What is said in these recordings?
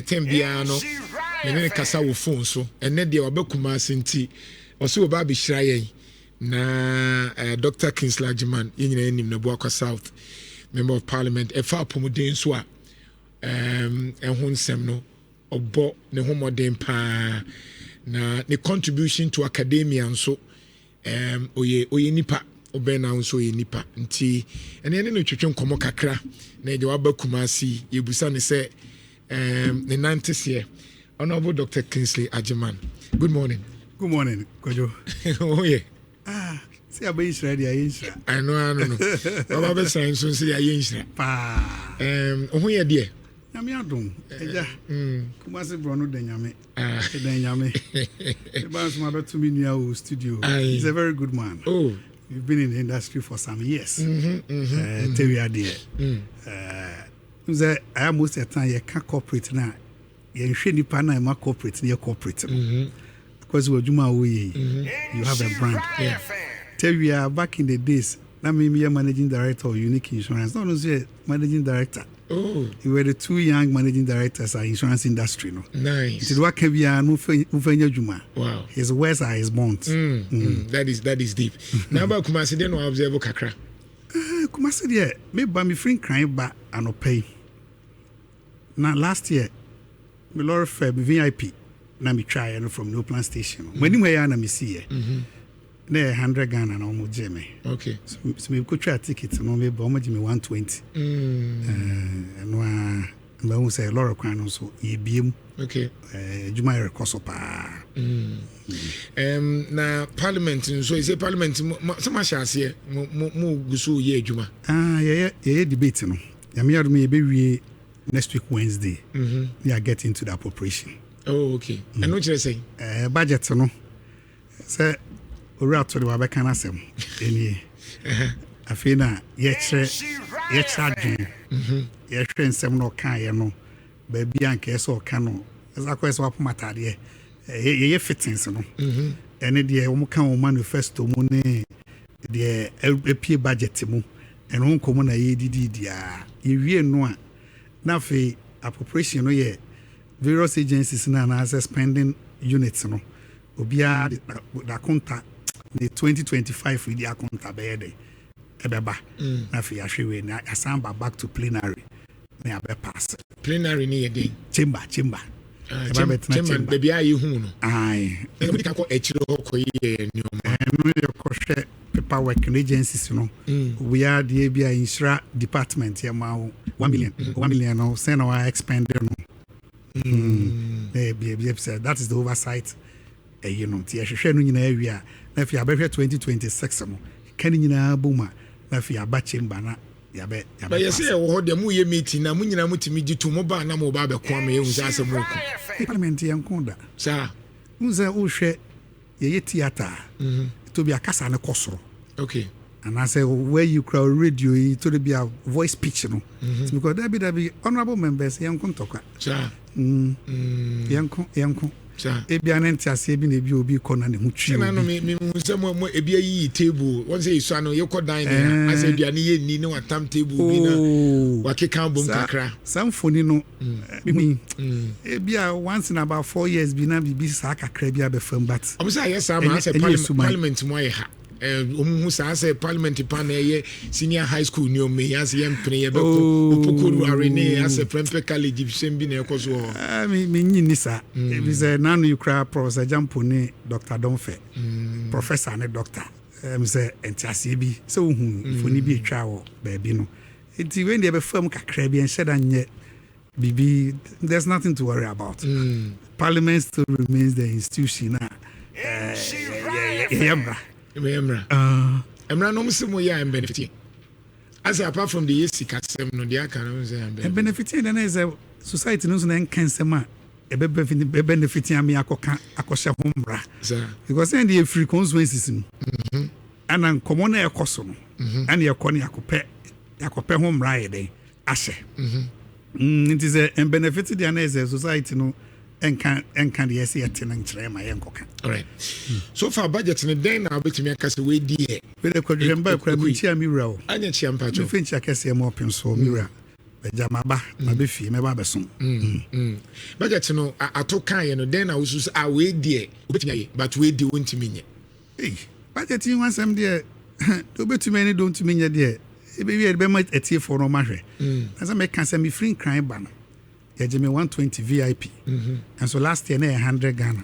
Tɛm biara no me ne no kasa wɔ phone so. Ɛnnɛ deɛ waba Kumasi nti ɔse ɔba abɛhyira yɛn. Na eh, Dr. Kingsley Agyeman, yɛn nyinaa nim no, Abuakwa South Member of Parliament. Ɛfa apɔmuden so a, ɛho nsɛm no ɔbɔ ne ho mmɔden paa. Na ne contribution to academia nso Um, ɔyɛ ɔyɛ nipa ɔbɛn na nso ɔyɛ nipa nti ɛne ɛne no twetwe nkɔmɔ kakra na ɛde waba Kumasi yɛbusa ne sɛ ne nante seɛ. Honorable Dr. Kingsley Agyeman, good morning. Good morning, Kwadwo. Oh yeah. Ah, sɛ yɛabɛ nhyira deɛ ayɛ nhyira. Ɛno ano no waba bɛsra nso sɛ yɛayɛ nhyira paa. Ho yɛ deɛ. Nyame adom agya. Kumasi borɔ no da Nyame. Ɛdan Nyame. Eba nso ma bɛto me nua wɔ studio. He's a very good man. Oh. We've been in the industry for some years. Tewi adeɛ. Sɛ ayɛ most of the time yɛka corporate na yɛnhwɛ nipa na ɛma corporate no yɛ corporate no. Because wɔ adwuma a woyɛ yi, you have a brand. Tewia back in the days na me meyɛ managing director of Unique Insurance. Na ɔno nso yɛ managing director. Oh. We were the two young managing directors at insurance industry no. Nice. Nti waka biara no wofa nya adwuma. Wow. His words are his bonds. That is deep. Na ba Kumasi de no observe kakra. Kumasi deɛ, meba mefiri Nkran ba anɔpa yi. Na last year me lorry fare, me VIP na metwaeɛ no from Neoplan station no. M'anim ha yi ara na mesiiɛ. Na ɛyɛ 100 Ghana na wɔn gye me. So mekɔtwaa ticket no meba, wɔn gye me 120. Ɛno a mahu sɛ lorry kwan no nso yɛbie mu. Adwuma yɛ rekɔ so paa. Na parliament nso sɛ parliament sɛ mahyɛ aseɛ mo gu so yɛ adwuma. Ah, yɛyɛ debate no. Nyame adom yɛbɛwie next week Wednesday. We are getting to the appropriation. Oh, okay. Ɛno kyerɛ sɛ? Budget no sɛ owura to de wabɛka n'asɛm ɛnie. Afei na yɛkyerɛ adwene. Yɛhwɛ nsɛm na ɔkaeɛ no baabi a nka ɛsɛ ɔka no ɛsɛ akɔyɛ sɛ wapom ataadeɛ. Yɛyɛ fittings no. Ɛne deɛ wɔn ka wɔn manifesto mu ne deɛ epie budget mu. Ɛno ho nkɔmmɔ na yɛdididi a yɛwie no a na afei appropriation no yɛ various agencies na anaasɛ spending units no, obiara de akonta ne 2025 yi de akonta bɛyɛ dɛ ɛbɛba na afei yɛahwɛ wei na asan ba back to plenary na yɛabɛ pass. Plenary ni yɛ den? Chamber. Ah, Ɛba bɛtena chamber chamber. Baabi a yɛhu no. Aye. Ɛna mo di ka kɔ akyire hɔ kɔ yɛ nneɛma. Ɛno yɛ kɔhwɛ paperwork no, agencies no. Obiara deɛ bi a nhyira department yɛ ma wo 1 million, 1 million no sɛn na wa expend no. Na ebi sɛ that is the oversight ɛyi no. Nti yɛhwehwɛ no nyinaa awie a na afei abɛhwɛ 2026 no ka no nyinaa bom a na afei aba chamber na yɛabɛ Na yɛabɛ yɛsɛ pass. Yɛwɔ hɔ deɛ moyɛ meeting na mo nyinaa motumi gye to mo baa na mo ba abɛko ama yɛhu sɛ asɛ mo ko. Parliament yɛn ko da. Saa. N sɛ wohwɛ yɛyɛ theatre a to bi akasa no kɔ soro anaasɛ wayi kura radio yi to de bi a voice pitch no. Nti because dabi, honourable members, yɛn ko ntɔkwa. Yɛnko. Ebia ne nte aseɛ bi na ebi obi kɔ na ne ho twi. Sɛ no obi. Me mehu sɛ mo ebi ayiyi table wɔn sɛ esua no yɛkɔ dan ne a asɛ aduane yɛ nni ne watam table bi na wakeka abom kakra. Saa mfoni no mehu ebi a once in about 4 years bi na biribi saa kakra bi abɛfam, but Ɔmo sɛ ayɛ saa ma asɛ ɛnyɛ suban. Parliament mu ayɛ ha, ɔmo hu saa sɛ parliament pa na ɛyɛ senior high school ni ɔmo yi asɛ yɛ mpene yɛbɛkɔ Opoku Ware ne asɛ Prempeh College sɛm bi na ɛkɔ so wɔ hɔ. Ah, me nyi ni saa ebi sɛ nanu yi koraa Professor Jampo ne Dr. Donfɛ, professor ne doctor, sɛ nteaseɛ bi sɛ wohu mfoni bi atwa wɔ baabi no. Nti wei deɛ bɛfa mu kakra bi, ɛnhyɛ da nyɛ biribi. There's nothing to worry about. Parliament still remains the institution a yɛyɛ mmara. Ɛyɛ mmara. Ah. Mmara no ɔmo sɛ mo yɛ a ɛmbenefit asɛ apart from the yɛ sikasɛm no deɛ aka no ɔmo sɛ ɛmbenefit. Benefit yɛn dɛ sɛ society no nso na ɛnka nsɛm a ɛbɛ benefit ame akɔka akɔhyɛ ho mmara because ɛn de yɛfiri constituencies mu ɛna nkɔmmɔ no a ɛkɔ so no ɛna yɛkɔ no yɛakɔpɛ ho mmara yɛ dɛn ahyɛ. Nti sɛ mbenefit deɛ na yɛ sɛ society no ɛnka deɛ ɛsɛ yɛte no nkyerɛ ma yɛnkɔka. Alright, so far budget no dɛn na wobɛtumi aka sɛ weidi yɛ? Wede kwadwehwɛ mba kura. Menkyia me wura o. Anyɛ kyia mpakyɛw. Mefa nkyia kɛseɛ ma ɔpem so me wura. Agya, maba, mabɛ fie, mɛba abɛsom. Budget no ato kaeɛ no, dɛn na wosu sɛ, ah, wei deɛ wobɛtumi ayɛ, but wei deɛ wontumi nyɛ? Ei, budget yi ho asɛm deɛ, deɛ wobɛtumi ayɛ ne deɛ wontumi nyɛ deɛ, ɛbɛwie yɛde bɛma atiefoɔ no ɔmahwɛ. Na sɛ meka sɛ mefiri Nkran ba no, yɛgye me 120 VIP. Nso last year na yɛ 100 Ghana.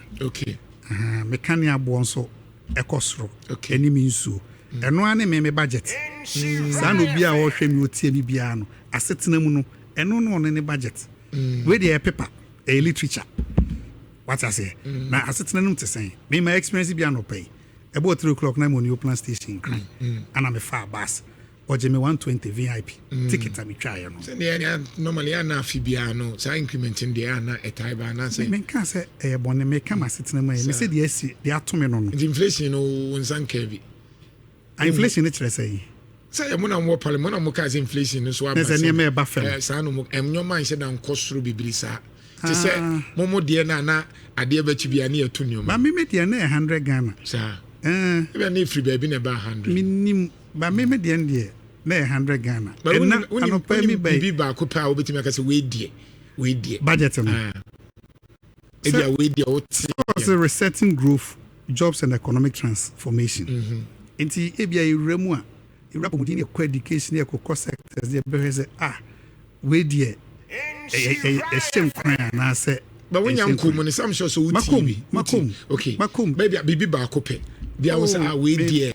Aha, meka ne aboɔ nso ɛkɔ soro. Ɛne me nsuo. Ɛno ara ne me budget. Saa na obi a ɔhwɛ mi, ɔtie mi biara no, asetena mu no, ɛno no ɔno ne budget. Wei deɛ ɛyɛ paper, ɛyɛ literature. Wate aseɛ? Na asetena no mu te sɛn? Me ma experience bi anɔpa yi. Ɛbɔɔ 3 o'clock na mo Neoplan Station Nkran. Ana mefa bus. Ɔgye me 120 VIP. Ticket a metwaeɛ no. Sɛdeɛ ɛnea normally ana afe biara no saa increment no deɛ, ana ɛtae ba anaasɛ? Menka sɛ ɛyɛ bɔne, meka ma asetena mu ayɛ. Me sɛ deɛ asi, deɛ ato me no. Nti inflation no, wo nsa nkaa bi? Ah, inflation no kyerɛ sɛ yi. Sɛ mo na mowɔ parliament, mo na mokaa sɛ inflation no so aba. Na sɛ nneɛma ɛba fam. Saa no mo nneɛma nhyɛ da nkɔ soro bebree saa te sɛ mo mo deɛ no a na adeɛ bɛkyi bia ne yɛto nneɛma. Ba me deɛ na yɛ 100 Ghana. Saa. Ebia ne ɛfiri baabi na ɛbaa 100. Menim, ba me deɛ no deɛ na yɛ 100 Ghana. But ɛna wonim anɔpa mi wonim bɛyi biribi baako pɛ a wobɛtumi aka sɛ wei deɛ, wei deɛ. Budget no. Ah. Ebia wei deɛ wote. Sɛ resetting growth, jobs and economic transformation. Nti ebia yɛwura mu a, yɛwura apɔmuden ne yɛkɔ education ne yɛkɔkɔ sectors ne yɛbɛhwɛ sɛ, ah, wei deɛ ɛhyɛ nkuran anaasɛ But wonya ɛnhyɛ nkɔ mu nkuran. no, sɛ I'm sure sɛ wotie Makom, bi. makom, Wotie. Okay. makom. Maybe biribi baako pɛ bia wo sɛ, ah, wei deɛ.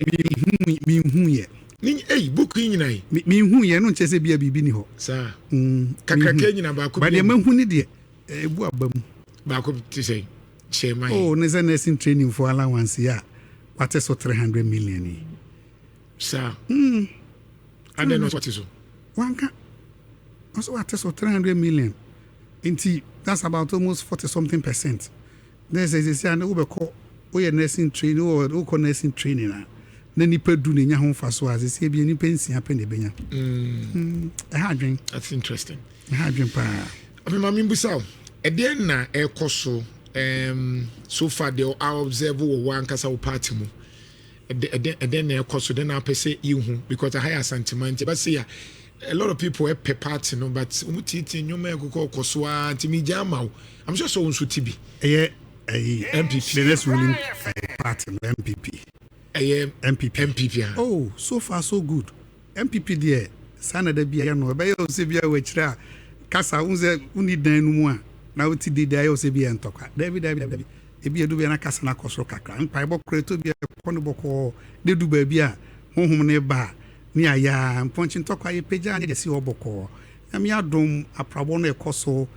Menhu yɛ. Ne ei, book yi nyina yi. Menhu yɛ no nkyɛ sɛ bia biribi ni hɔ. Saa. Kakraka nyina baako Ba bi deɛ mu. mahu ne deɛ ɛbu aba mu. Baako te sɛ kyɛ ma yɛ. Oh, ne sɛ nursing training for allowance yi a wate so 300 million yi. Saa. Adɛn na ɔte so? Wanka ɔsɛ wate so 300 million, nti that's about almost 40 something percent. Na sɛ sɛsi a ne wobɛkɔ woyɛ nursing training, wokɔ nursing training a, na nipa 10 na nya ho mfa so a, sɛsi bi nipa 6 pɛ na ɛbɛnya. Ɛha adwen. That's interesting. Ɛha adwen paa. Afei ma membusa wo, ɛdeɛn na ɛkɔ so so far deɛ a observe wɔ wo ankasa wo party mu? Ɛdɛn na ɛkɔ so? Dɛn na apɛ sɛ yɛhu? Because aha yɛ Asantema, nti ɛba sɛ a lot of people ɛpɛ party no, but wɔn tietie nnwoma ɛkokɔ kɔ so a, nti megya ama wo. I'm sure sɛ wo nso ti bi. Ɛyɛ ɛyi NPP. The next ruling party no, NPP. Ɛyɛ NPP. NPP a. Oh, so far so good. NPP deɛ, saa na da bi a yɛ no ɛbɛyɛ wo sɛ bi a wɔ akyire a kasa wo sɛ wonni dan no mu a na wote dede ayɛ wo sɛ bi yɛ ntɔkwa. Dabi, dabi, dabi, ebi edu bi na kasa no akɔ soro kakra, mpaebɔ kora ɛtɔ bi a ɛkɔ no bɔkɔɔ ne du baabi a honhom ne ba a ne ayɛ a mpɔnkye ntɔkwa yɛ pagya ne deɛ si hɔ bɔkɔɔ. Nyame adom, aprabɔ no ɛkɔ so.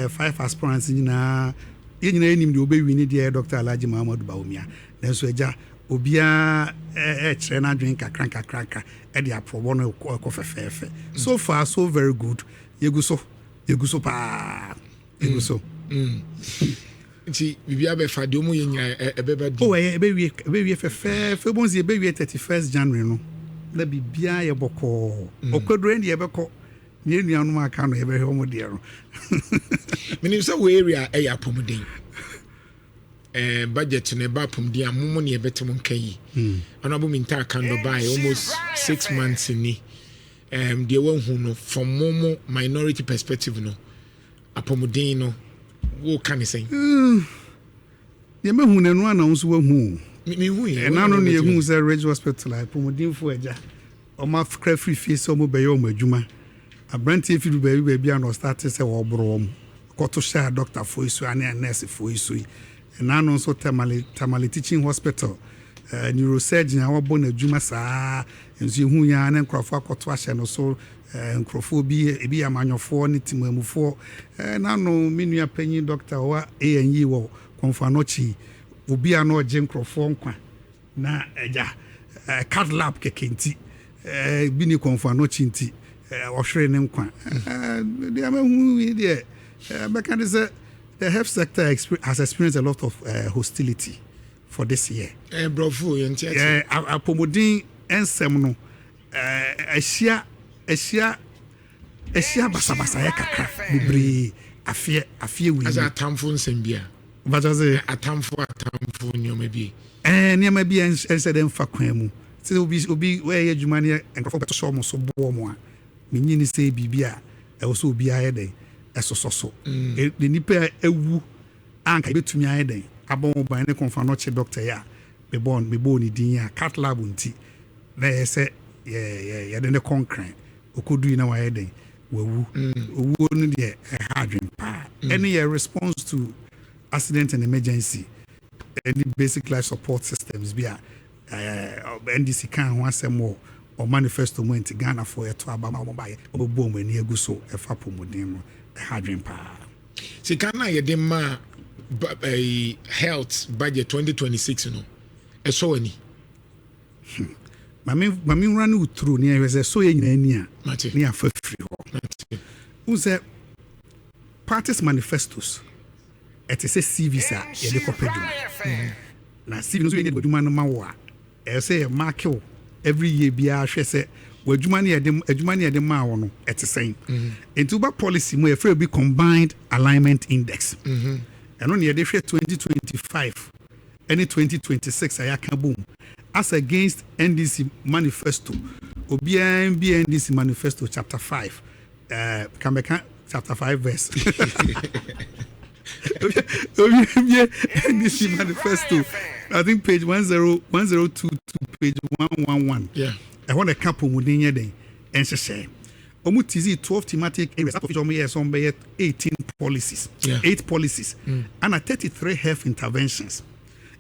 Five aspirants nyinaa, yɛn nyinaa yɛnim deɛ wobɛwi ne deɛ ɛyɛ Dr. Alhaji Mahamudu Bawumia, nanso agya obiara ɛkyerɛ n'adwene nkakra nkakra ɛde aprɔbɔ no ɛkɔ fɛfɛɛfɛ. So far so very good. Yɛgu so, yɛgu so paa, yɛgu so. Nti biribi abɛfa deɛ ɔmu yɛ nyinaa ɛbɛba di. Oh, ɛyɛ ɛbɛwie, ɛbɛwie fɛfɛɛfɛ. Wobɛhu sɛ yɛbɛwie 31st January no na biribiara yɛ bɔkɔɔ. Ɔkwaduro ɛne yɛbɛkɔ ne yɛn nuanom aka no, yɛbɛhwɛ wɔn deɛ no. Menim sɛ wo area ɛyɛ apɔmuden. Budget no ɛba apɔmuden a, momo ne yɛbɛte mo nka yi. Honorable Mintah Akandoh bae almost 6 months ni. Deɛ wahu no from momo minority perspective no, apɔmuden no, woka ne sɛn? Deɛ mahu no, ɛno ana wo nso wahu o. Mehu yɛ. Ɛna no ne yɛhu sɛ Ridge Hospital a apɔmudinfoɔ agya ɔma akra firi fie sɛ ɔmo bɛyɛ ɔmo adwuma, aberanteɛ firi baabi a na ɔstart sɛ wɔboro wɔn kɔto hyɛ a dɔktafoɔ yi so ane anɛɛsefoɔ yi so yi. Ɛna no nso Tamale Teaching Hospital, neurosurgeon a wɔbɔ n'adwuma saa nso, yɛhu yɛn ne nkurɔfoɔ akɔto ahyɛ no so. Nkurɔfoɔ bi, ebi yɛ amanyɔfoɔ ne temamufoɔ. N'ano me nua panyin dɔkta ɔwɔ A&E wɔ Kɔmfo Anɔkye, obi a na ɔgye nkurɔfoɔ nkwa na agya cath lab kɛkɛ nti bi ne Kɔmfo Anɔkye nti ɔhwere ne nkwa. Deɛ mahu yi deɛ, bɛka de sɛ the health sector has experienced a lot of hostility for this year. Borɔfo yɛn ti ate. Apɔmuden nsɛm no ahyia basabasayɛ kakra bebree afeɛ wei. Asɛ atamfo nsɛm bi a. Bàtà sɛ. Atamfo nneɛma bi. Nneɛma bi a ɛnsɛ dɛ nfa kwan mu sɛ obi wɔyɛ adwuma ne nkurɔfoɔ bɛto hyɛ wɔn so boɔ wɔn a menyi ne sɛ biribi a. Ɛwɔ sɛ obiara yɛ dɛn ɛsosɔ so. Ne nipa a ewu anka ebetumi ayɛ dɛn abɔ wɔn ban ne Kɔmfo Anɔkye doctor yi a mebɔ ne din a cath lab nti na ɛyɛ sɛ yɛ yɛ yɛde ne kɔnkran okodu yi na wayɛ dɛn wawu. Owuo no deɛ, ɛha adwen paa. Ɛne yɛ response to accident and emergency ɛne basic life support systems bi a NDC kan ho asɛm wɔ ɔ manifesto mu, nti Ghanafoɔ yɛto aba ma wɔn baayɛ, wɔbɛbu wɔn ani agu so ɛfa apɔmuden no, ɛha adwen paa. Sika no a yɛde maa health budget 2026 no, ɛsɔ w'ani? Maame nwura ne woturo ne ɛhwɛ sɛ so yɛ nyinaa ni a Mate. ne afa firi hɔ. Mate. Wohu sɛ parties manifestos ɛte sɛ CVs a yɛde kɔpɛ dwuma, na CV no nso yɛ adwuma no ma wo a, ɛyɛ sɛ yɛ mark wo every year biara hwɛ sɛ w'adwuma no yɛde adwuma no yɛde maa wo no ɛte sɛn. Nti woba policy mu, yɛfrɛ bi Combined Alignment Index. Ɛno ne yɛde hwɛ 2025 ɛne 2026 a yɛaka bom as against NDC manifesto. Obiara bi NDC manifesto chapter 5, kamɛka chapter 5 verse, obi bie NDC manifesto, I think page 10102 to page 111. Ɛhɔ na ɛka pɔmuden yɛ den ɛnhyehyɛ. Ɔmo tizi 12 thematic areas afɔ ɔmo yɛ sɛ ɔmo bɛyɛ 18 policies, 8 policies ana 33 health interventions.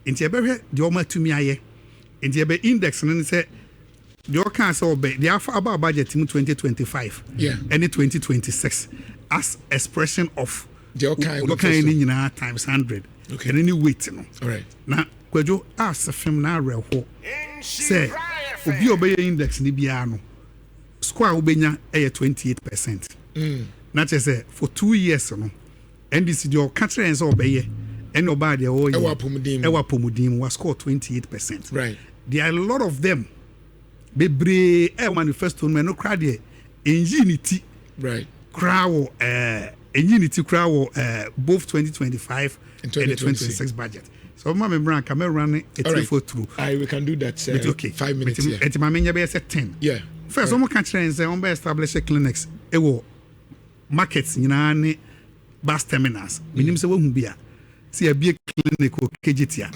Nti ɛbɛhwɛ deɛ ɔmo atumi ayɛ. Nti ɛbɛ index no ne sɛ deɛ ɔka sɛ ɔbɛ deɛ afa aba budget mu 2025 ɛne 2026 as expression of deɛ ɔka ɔka ne nyinaa times 100. Ɛne ne weight no. All right. Na Kwadwo asefem na awerɛhoɔ sɛ obi a ɔbɛyɛ index no biara no, score a wobɛnya ɛyɛ 28%. Na kyerɛ sɛ for 2 years no, NDC deɛ ɔka kyerɛ yɛn sɛ ɔbɛyɛ ɛne ɔbaa deɛ ɔyɛ ɛwɔ apɔmuden mu. Ɛwɔ apɔmuden mu, wa score 28%. There are a lot of them bebree ɛwɔ manifesto no mu. Ɛno koraa deɛ, ɛnyi ne ti koraa wɔ ɛnyi ne ti koraa wɔ both 2025 and and the 2026 2026 budget. So ɔmo ma mi mìíràn kàmẹ́ run All right. etiefo through. Aye, we can do that. But okay. 5 minutes. Nti Yeah. nti maame nyɛ bɛyɛ sɛ 10. First, ɔmo ka kyerɛ yɛn sɛ ɔmo bɛ establish clinics ɛwɔ markets nyinaa ne bus terminals. Menim sɛ wohu bi a sɛ yɛbie clinic wɔ Kejetia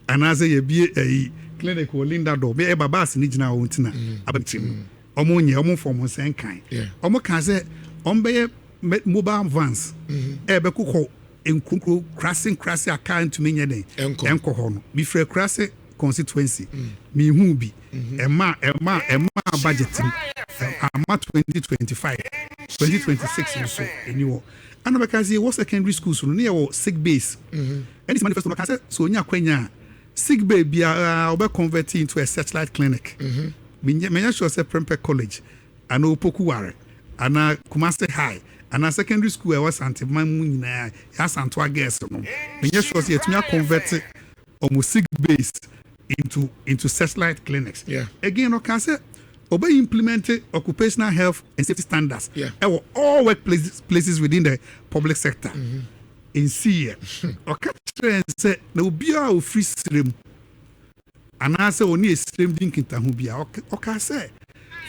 anaasɛ yɛbie ɛyi clinic wɔ Linda Dor bɛ ɛba bus ne gyina hɔ ntina abɛntim. Ɔmo nyɛ ɔmo fɔ ɔmo nsɛn kan. Ɔmo ka sɛ ɔmo bɛyɛ mobile vans ɛbɛkokɔ nkurokuro, kurase nkurase a kaa ntumi nyɛ den ɛnkɔ. Ɛnkɔ hɔ no. Mifiri kurase constituency, mihu bi ɛma budget mu ama 2025, 2026 nso ɛni hɔ. Ana bɛka sɛ yɛwɔ secondary schools no ne yɛwɔ sick bays. Ɛne manifesto no ka sɛ sɛ onya akwanya a, sick bay biara wɔbɛ convert into a satellite clinic. Menyɛ sure sɛ Prempeh College anaa Opoku Ware anaa Kumase High anaa secondary school a ɛwɔ Santeman mu nyinaa, yɛ Asantoa Girls no, menyɛ sure sɛ yɛtumi aconvert ɔmo sick bays into satellite clinics. Again, ɔka sɛ ɔbɛ implement occupational health and safety standards ɛwɔ all workplaces places within the public sector. Nsi yɛ ɔka kyerɛ yɛn sɛ na obiara a ofiri sirem anaasɛ ɔne esirem di nkitaho bi a, ɔka sɛ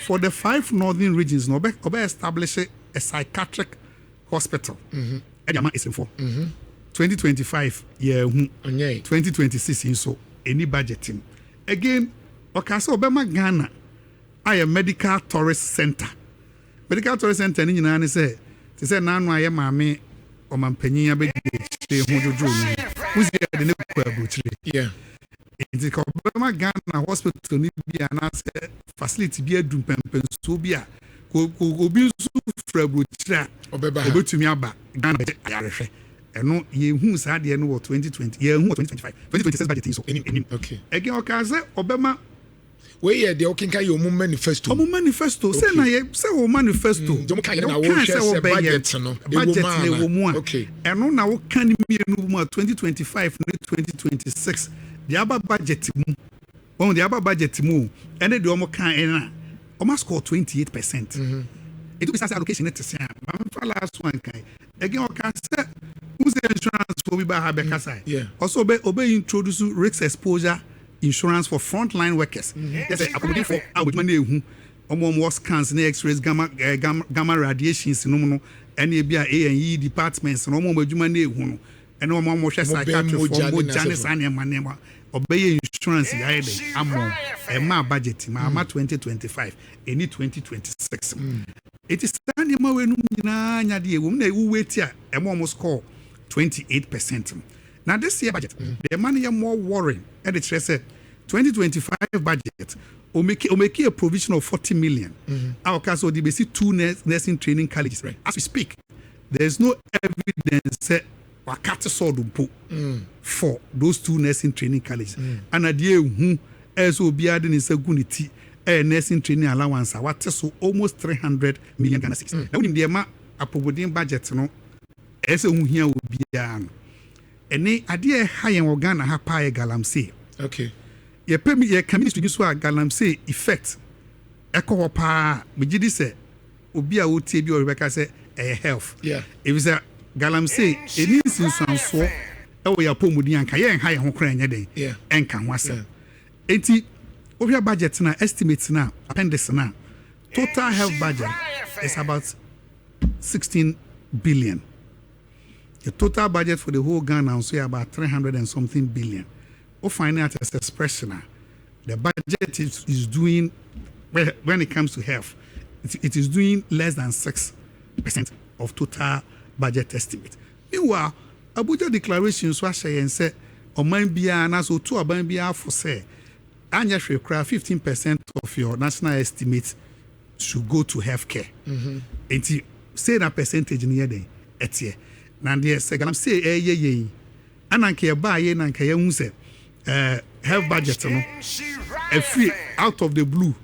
for the five northern regions no, ɔbɛ establish a psychiatric hospital ɛde ama esiremfoɔ. 2025 yɛn hu. Ɔnyɛ. 2026 nso ɛni budget mu. Again, ɔka sɛ ɔbɛma Ghana ayɛ medical tourist center. Medical tourist center ne nyinaa ne sɛ te sɛ n'ano ayɛ maame ɔmampanyin abɛdi akyire ho dwodwo no wosi yɛde ne kɔ aburokyire. Nti ka ɔbɛma Ghana hospital no bi anaasɛ facility bi adu mpɛmpɛnsuo bi a obi nso fira aburokyire a ɔbɛba ha. Obetumi aba Ghana bɛgye ayarehwɛ. Ɛno yɛnhu saa adeɛ no wɔ 2020, yɛnhu wɔ 2025, 2026 budget yi so anim. Again, ɔka sɛ ɔbɛma Wei yɛ deɛ ɔkenka yɛ ɔmo manifesto. Ɔmo manifesto sɛ na yɛ sɛ wɔ manifesto. Nti ɔmo ka yɛ na ɔka wɔhwɛ sɛ sɛ wɔbɛyɛ budget no ɛwɔ budget mu na ana? ɛwɔ mu a ɛno na woka ne mmienu mu a, 2025 ne 2026 deɛ aba budget mu, wɔn deɛ aba budget mu o, ɛne deɛ ɔmo ka ɛno a, ɔmo score 28%. Etu bisa sɛ allocation ne te sɛn a, maame fa last one kan. Again, ɔka sɛ wuse insurance fo bi ba ha bɛkasa. Ɔsɛ ɔbɛ introduce risk exposure insurance for frontline workers. Yɛ sɛ apɔmuden a wɔdwuma no ehu Ɔmo wɔ scans ne X-rays, gamma radiations nom no, ɛne ebi a A&E departments no, ɔmo adwuma no ehu no, ɛne ɔmo a wɔhwɛ psychiatry foɔ, mogya ne saa nneɛma. Ɔbɛyɛ insurance yɛ dɛ ama ɛma budget ma ama 2025 ɛni 2026. Eti saa nneɛma wei no nyinaa nya deɛ ɛwɔ mu na ewu weti a ɛma ɔmo score 28%. Na this year budget, the money yɛ more worrying. Ɛde kyerɛ sɛ 2025 budget, omake a provision of 40 million a ɔka sɛ ɔde bɛsi two nursing training colleges. As we speak, there is no evidence sɛ wacut sod mpo for those two nursing training colleges. Ana deɛ ehu ɛyɛ sɛ obiara de ne nsa gu ne ti ɛyɛ nursing training allowance a wate so almost 300 million Ghana cedis. Na wonim deɛ ɛma apɔmuden budget no ɛyɛ sɛ ohun hia obiara no, ɛne adeɛ ɛha yɛn wɔ Ghana ha paa yɛ galamsey. Yɛpɛ mi yɛka ministry bi so a galamsey effect ɛkɔ hɔ paa. Megye di sɛ obi a wotie bi a ɔrebɛka sɛ ɛyɛ health, ebi sɛ galamsey ɛni nsunsuansoɔ ɛwɔ yɛ apɔmuden anka yɛn ha yɛn ho koraa ɛnyɛ den ɛnka ho asɛm. Eti wohwɛ budget na estimate na appendix na total health budget is about 16 billion. The total budget for the whole Ghana nso yɛ about 300 and something billion. O find out as expression a the budget is doing when it comes to health, it is doing less than 6% of total budget estimate. Meanwhile, Abuja Declaration nso ahyɛ yɛn sɛ ɔman biara anaasɛ otu ɔman biara fo sɛ anyɛ hwee koraa, 15% of your national estimate should go to healthcare. Nti say na percentage ni yɛ den ɛteɛ na deɛ sɛ galamsey ɛyɛ yɛn ana nka yɛbaa yɛ na nka yɛhu sɛ health budget no ɛfiri out of the blue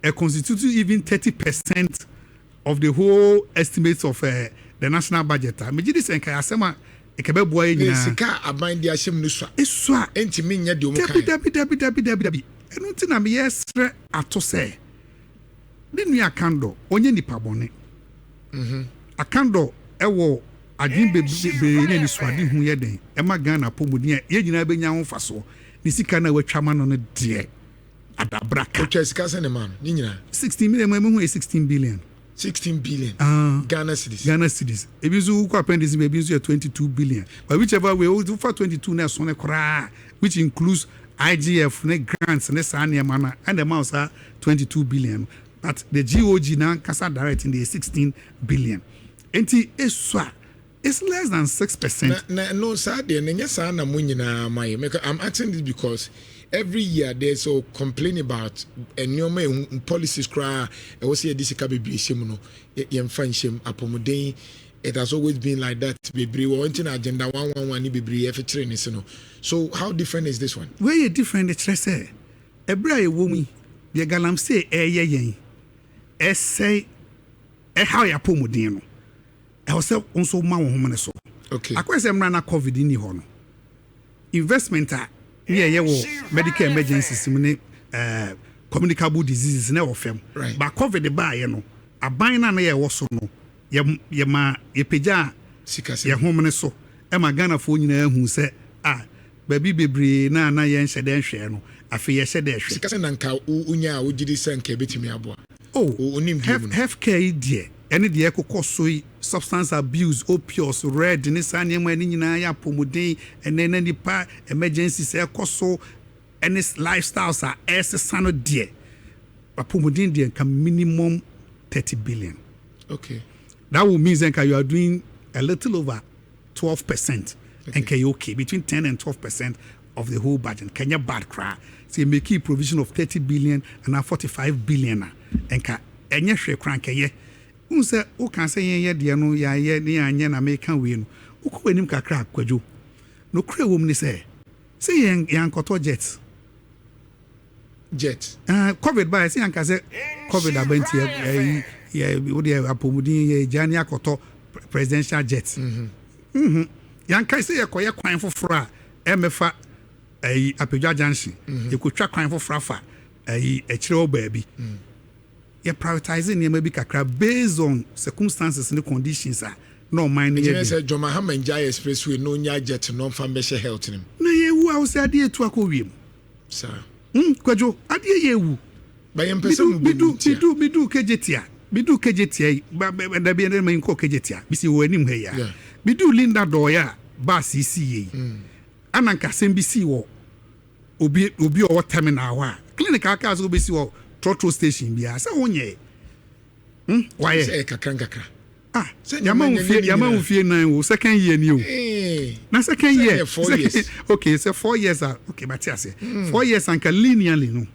ɛ constitute even 30% of the whole estimate of the national budget a, megye di sɛ nka yɛ asɛm a nka bɛboa yɛ nyinaa. Sika aban de ahyɛ mu no so a esu a ɛntumi nyɛ deɛ ɔmo dabi kan. Dabi, dabi, dabi, dabi, dabi. Ɛno nti na meyɛ srɛ ato sɛ ne nua Akandoh ɔnyɛ nipa bɔne. Akandoh ɛwɔ adwene bebree ne anisoade hu yɛ den ɛma Ghana apɔmuden a yɛn nyinaa bɛnya ho mfasoɔ. Ne sika no a watwa ma no no deɛ, adabraka. Otwa sika sɛ ne ma no ne nyinaa. 16 million mu ɛmu ho yɛ 16 billion. 16 billion Ah. Ghana cedis. Ghana cedis. Ebi nso wokɔ appendix bi, ebi nso yɛ 22 billion, but whichever way wofa 22 na ɛso ne koraa, which includes IGF ne grants ne saa nneɛma no, ɛna ɛma wo saa 22 billion no. But the GOG na kasa direct in the 16 billion, nti esu a it's less than 6%. Na no, saa deɛ no nyɛ saa na mo nyinaa ma yɛ. I'm asking this because every year there's a complain about nneɛma ehu policies koraa ɛwɔ sɛ yɛde sika bebree hyɛ mu no, yɛmfa nhyɛ mu. Apɔmuden, it has always been like that. Bebree wɔ nti na Agenda 111 ne bebree yɛfekyere ne se no. So how different is this one? Wei yɛ different de kyerɛ sɛ ɛberɛ a yɛwɔ mu yi deɛ, galamsey ɛyɛ yɛn, ɛsɛe, ɛhaw yɛ apɔmuden no, ɛwɔ sɛ wo nso ma wo ho ne so. Akɔyɛ sɛ mmara na COVID ni hɔ no, investment a ne yɛyɛ wɔ medical emergencies mu ne communicable diseases na ɛwɔ fam. Ba COVID baayɛ no, aban no a na yɛwɔ so no, yɛma yɛpagya a sika sɛ yɛ hom ne so ɛma Ghanafoɔ nyinaa hu sɛ a baabi bebree na na yɛnhyɛ dɛ nhwɛɛ no, afei yɛhyɛ dɛ hwɛ. Sika sɛ na nka wonya a wogye di sɛ nka ɛbɛtumi aboa? Oh, Onim deɛ mu no. Health care yi deɛ, ɛne deɛ ɛkokɔ so yi, substance abuse, opioids, red ne saa nneɛma ne nyinaa yɛ apɔmuden. Ɛnɛ na nipa emergencies ɛkɔ so ɛne lifestyles a ɛsesa no deɛ, apɔmuden deɛ, nka minimum 30 billion. That will mean nka you are doing a little over 12%. Nka yɛ okay, between 10 and 12% of the whole budget. Nka nyɛ bad koraa sɛ you make a provision of 30 billion and 45 billion a, nka ɛnyɛ hwee koraa. Nka yɛ n sɛ woka sɛ yɛn yɛ deɛ no yɛayɛ ne yɛanyɛ na meka wei no, wokɔ w'anim kakra, Kwadwo, nokorɛ wɔ mu ne sɛ yɛn yɛankɔtɔ jet. Jet. COVID baa sɛ yɛnka sɛ COVID aba nti ɛyi yɛ wodeɛ apɔmuden yɛ gya ne akɔtɔ presidential jet. Yɛnka sɛ yɛkɔyɛ kwan foforɔ a ɛmɛfa ɛyi Apedwa Junction, yɛkɔtwa kwan foforɔ afa ɛyi akyerɛ hɔ baabi. Yɛ prioritize nneɛma bi kakra based on circumstances ne conditions a na ɔman no yɛ ɛkyerɛ den. Sɛ John Mahama ngya expressway na onya jet no ɔmfa mbɛhyɛ health no mu. Na yɛwu a wo sɛ adeɛ etu akɔ wiem. Saa. Kwadwo, adeɛ yɛ ewu. Ba yɛn pɛ sɛ mo bɛ mu tia. Midu Kejetia, midu Kejetia yi, ba ba dabi ɛnɛ mi nkɔ Kejetia, bisi wɔ anim ha yi a. Midu Linda Dɔɔyɛ a baasi yi si yie yi, ana nka asɛm bi si wɔ obi a ɔwɔ terminal hɔ a, clinic aka sɛ obesi wɔ trɔtrɔ station biara sɛ wonyɛ. Wayɛ. Sɛ kakra nkakra. Ah, yama wo fie nan o, second year ni o. Na second year, okay, sɛ 4 years a, okay, mate ase. 4 years anka linearly no,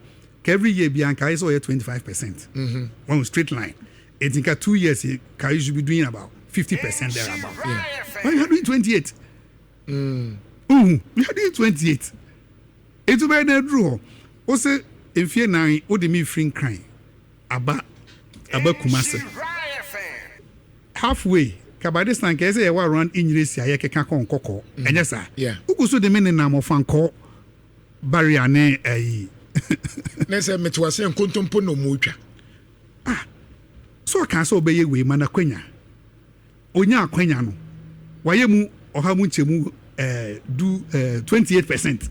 ka every year bi anka ayɛ sɛ ɔyɛ 25%. One straight line. Eti nka 2 years ka you should be doing about 50% there about. But you are doing 28. You are doing 28. Etu bɛyɛ na aduru hɔ. O sɛ mfie 4 o de mi firi Nkran aba Kumase. Halfway ka by this time kɛyɛ sɛ yɛwɔ around Enyiresi a yɛkeka kɔ Nkɔkɔɔ, ɛnyɛ saa? Wogu so de me nenam Ɔfankɔɔ barrier ne ayi. Ne sɛ mete wase, nkontompo na ɔmu twa. Ah, so ɔka sɛ ɔbɛyɛ wei ma n'akwanya, onya akwanya no, wayɛ mu 100 mu nkyɛmu 10, 28%.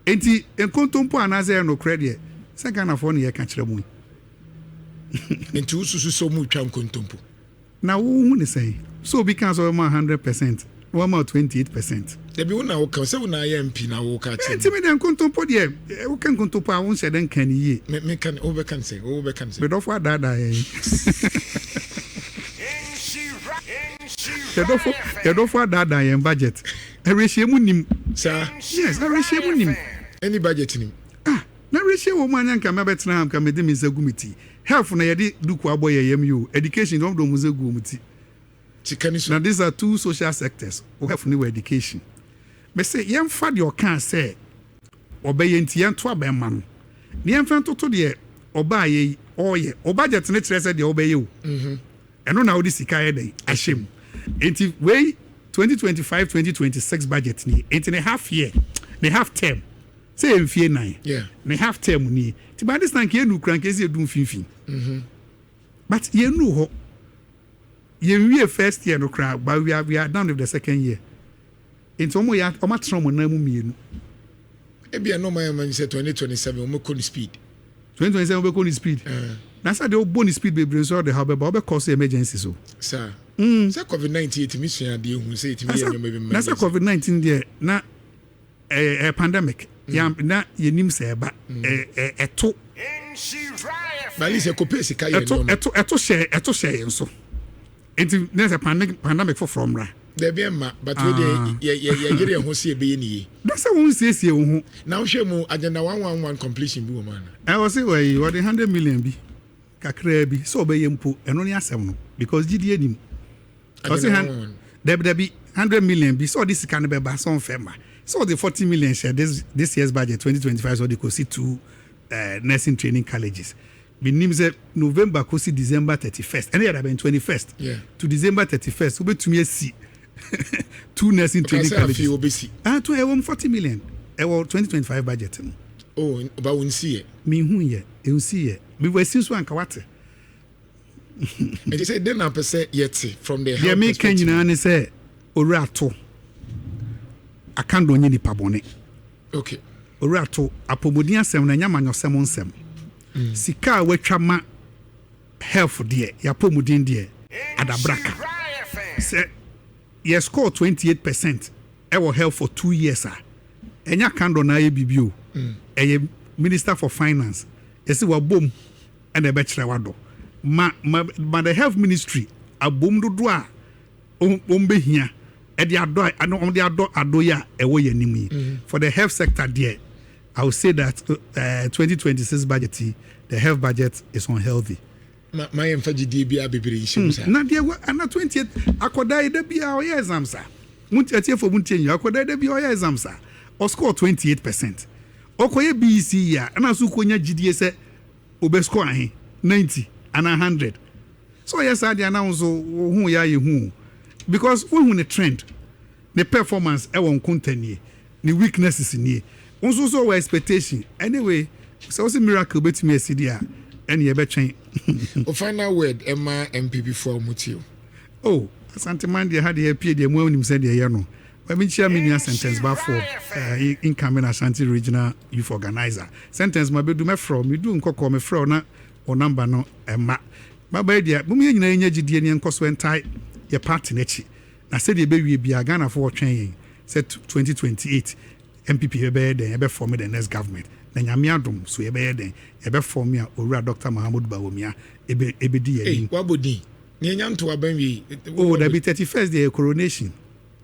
Nti nkontompo anaasɛ ɛnokorɛ deɛ, sɛ Ghanafoɔ ne yɛka kyerɛ mu yi. Nti wosusu sɛ ɔmu twa nkontompo? Na wohu ne sɛn sɛ obi ka sɛ ɔbɛma 100% na wama 28%? Dabi, wo na woka sɛ wo na ayɛ MP na woka kyerɛ. Nti me deɛ, nkontompo deɛ, woka nkontompo a, wonhyɛ dɛ nka ne yie. Meka ne wobɛka ne sɛ wobɛka ne sɛ. Medɔfo adaadaa yɛn, yɛdɔfo adaadaa yɛn. Budget awerɛhyia mu nim. Saa? Yes, awerɛhyia mu nim. Ɛni budget nim. Ah, na awerɛhyia wɔ mu anya nka mɛbɛtena ha nka mede me nsa gu me ti. Health na yɛde duku abɔ yɛ yam yi o, education de, wɔn de wɔn nsa gu wɔn ti. Sika ni so. Na these are two social sectors, health ne wɔ education. Mese yɛmfa deɛ ɔkaa sɛ ɔbɛyɛ nti yɛnto abɛnma no na yɛmfa ntoto deɛ ɔbaa yɛ yi ɔɔyɛ. O budget ne kyerɛ sɛ deɛ ɔbɛyɛ o, ɛno na wode sika yɛ dɛn ahyɛ mu. Nti wei 2025 2026 budget ni, nti ne half year, ne half term, sɛ yɛ mfie 4, ne half term nie. Nti by this time nka yɛnu kura nka yɛsi edu mfimfini, but yɛnu hɔ, yɛnwie first year no koraa, but we are done with the second year. Nti wɔn yɛ wɔn atena wɔn nan mu mmienu. Ebi ɛno ɔmo ayɛ ma sɛ 2027 ɔmo kɔ ne speed. 2027 wɔbɛkɔ ne speed. Na sɛ deɛ ɔbɔ ne speed bebree nso, ɔde ha ɔbɛba, ɔbɛkɔ so emergency so. Saa sɛ COVID-19 yɛtumi sua adeɛ hu sɛ yɛtumi yɛ nneɛma bi ma. Na sɛ COVID-19 deɛ, na ɛyɛ pandemic na yɛnim sɛ ɛba ɛ ɛto. But at least ɛkɔpɛ sika yɛ ɛto nneɛma. Ɛto hyɛ yɛn so, nti ne sɛ pandemic foforɔ mmra. Dabi, ɛmma, but wei deɛ, yɛyere yɛn ho sɛ yɛbɛyɛ ne yie. Na sɛ wɔn siesie wo ho. Na wohwɛ mu, Agenda 111 completion bi wɔ mu ana? Ɛwɔ sɛ wɔyi wɔde 100 million bi kakraa bi sɛ ɔbɛyɛ mpo, ɛno ne asɛm no, because gyidie nim ɔsɛ Agenda 111. Dabi, dabi, 100 million bi sɛ ɔde sika no bɛba sɛ ɔnfɛ ma sɛ ɔde 40 million hyɛ this year's budget 2025 sɛ ɔde kɔsi two nursing training colleges. Menim sɛ November kɔsi December 31st, ɛne yɛda bɛn 21st to December 31st, wobɛtumi asi two nursing training sɛ afei colleges? Wɔbɛsi. Ah, to ɛwɔ mu, 40 million ɛwɔ 2025 budget mu. Oh, ɔba wo nsi yɛ. Mehu yɛ ɛnsi yɛ, mewɔ asi nso anka wate. Nti sɛ den na apɛ sɛ yɛte from the Deɛ health meka perspective? nyinaa ne sɛ owura Ato Akando nyɛ nipa bɔne. Owura Ato, apɔmuden asɛm no ɛnyɛ amanyɔsɛm nsɛm. Sika a watwa ma health deɛ, yɛapɔmuden deɛ, adabraka sɛ yɛ score 28% ɛwɔ health for 2 years a, ɛnyɛ Akando na ayɛ biribi o, ɛyɛ Minister for Finance yɛsɛ wabom ɛna ɛbɛkyerɛ wadɔ ma the health ministry abom dodoɔ a wɔn bɛhia ɛde adɔ a wɔn de adɔ adɔ yi a ɛwɔ yɛn anim yi for the health sector deɛ, I will say that 2026 budget yi, the health budget is unhealthy. Ma yɛmfa gyidie biara bebree nhyɛ mu saa. Na deɛ wɔ ana 28 akɔda yi da bi a ɔyɛ exam sa mo atiefo, mo ntie nyi akɔda yi da bi a ɔyɛ exam sa ɔscore 28%, ɔkɔyɛ BECE yi a, ɛna so kɔnya gyidie sɛ ɔbɛ score ahe, 90 ana 100? So ɔyɛ saa deɛ, anam nso ohun yɛ ayɛ hu o, because wohu ne trend, ne performance ɛwɔ nkonta nie, ne weaknesses nie nso so wɔ expectation. Anyway, sɛ wosi miracle bɛtumi asi deɛ a, ɛne yɛbɛtwɛn. O final word ɛma NPP foɔ a wɔn tie o. Oh, Asanteman deɛ, ha deɛ apie deɛ mu anim sɛ deɛ ɛyɛ no. Menkyia me nua Sentence Bafoɔ, incoming Ashanti Regional Youth Organizer. Sentence, ma bɛdu, mɛfrɛ wo. Medu Nkɔkɔɔ, mefrɛ wo na wo number no ɛma baba yi deɛ. Mom yɛn nyinaa yɛnya gyidie ne yɛnkɔ so ɛntae yɛ party no akyi, na sɛdeɛ ɛbɛwie biara, Ghanafoɔ wɔtwɛn yɛn sɛ 2028 NPP yɛbɛyɛ dɛn, yɛbɛform the next government, na Nyame adom so yɛbɛyɛ dɛn, yɛbɛform a Owura Dr. Mahamudu Bawumia ɛbɛdi yɛn anim. Wabɔ din ne ɛnya nto aban wie. Oh, dabi, 31st deɛ yɛ coronation.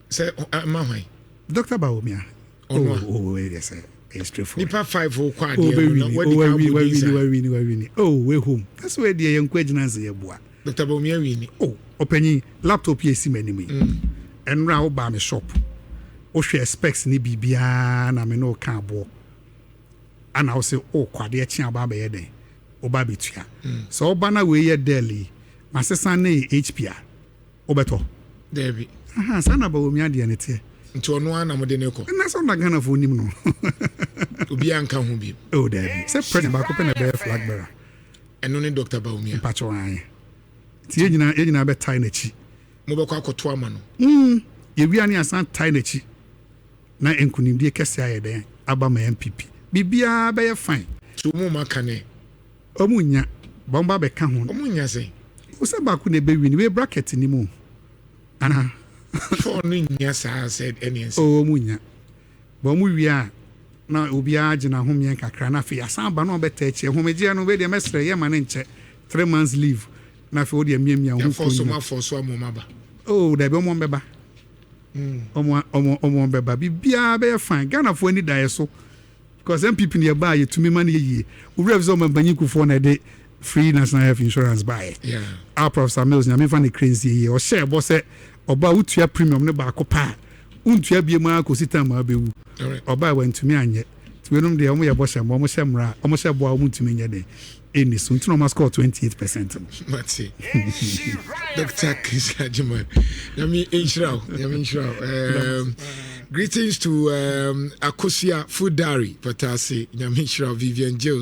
Sɛ ma hwan? Dr. Bawumia. Ɔno a? Oh, yɛ sɛ ɛyɛ straightforward. Nipa five kɔ adeɛ no na wadi ka abɔ din saa. Wawini, wawini. Oh, we home ɛsɛ wei deɛ, yɛn nkɔ agyina nse yɛ boa. Dr. Bawumia wini. Oh, ɔpanyin, laptop yɛ esi m'anim yi, ɛnura a wobaa me shop, wohwɛ specs ne biribiara na me ne wo ka aboɔ ana wo sɛ wokɔ adeɛ kye aba abɛyɛ dɛn, woba abɛtua sɛ woba na wei yɛ Dell yi, masesa ne yɛ HP a wobɛtɔ? Dabi. Aha, saa na Bawumia deɛ ne teɛ. Nti ɔno ara na mode ne kɔ? Ɛna sɛ ɔna Ghanafoɔ nim no. Obiara nka ho bi? Oh, dabi, sɛ president baako pɛ na ɛbɛyɛ flag bearer. Ɛno ne Dr. Bawumia. Mpakyɛw ayɛ nti yɛn nyinaa bɛtae n'akyi. Mobɛkɔ akɔto ama no? Yɛwia ne asan tae n'akyi na nkonimdie kɛse ayɛ dɛn aba ma NPP, biribiara bɛyɛ fine. Nti ɔmu ma ka ne? Ɔmu nya ba, ɔmo ba bɛka ho. Ɔmu nya sɛn? O, sɛ baako na ɛbɛwi ni, wei bracket ni mu ana? Four no nya saa sɛ ɛneɛ sɛ. O, ɔmu nya ba, ɔmu wie a na obiara gyina homeɛ kakra na afei asan ba na ɔbɛta akyi ahomegyeɛ no. Wei deɛ mɛsrɛ yɛ ma ne nkyɛ 3 months leave na afei wodeɛ miamia wo ho. Yɛafɔ so mafɔ so ama ɔma ba. Oh, dabi, ɔmo bɛba, ɔmo bɛba, biribiara bɛyɛ fine. Ghanafoɔ ani da yɛ so because NPP ne yɛba a yɛtumi ma no yɛ yie. Owura fi sɛ ɔma mpanyin Kufuor na ɛde free national health insurance baayɛ a, Professor Mills, Nyame fa ne kra nsie yie, ɔhyɛ ɛbɔ sɛ ɔba wotua premium ne baako paa, wontua bie mu ara kɔsi tam a wobɛwu. Ɔbaa wantumi anyɛ, nti weinom deɛ ɔmo yɛ bɔ hyɛ mmɔ, ɔmo hyɛ mmara, ɔmo hyɛ boa, ɔmo ntumi nyɛ den ɛnni so, nti na ɔmo score 28% no. Mate. Dr. Kingsley Agyeman, Nyame nhyira wo, Nyame nhyira wo. Greetings to Akosia Food Diary Patase, Nyame nhyira wo, Vivian Jill.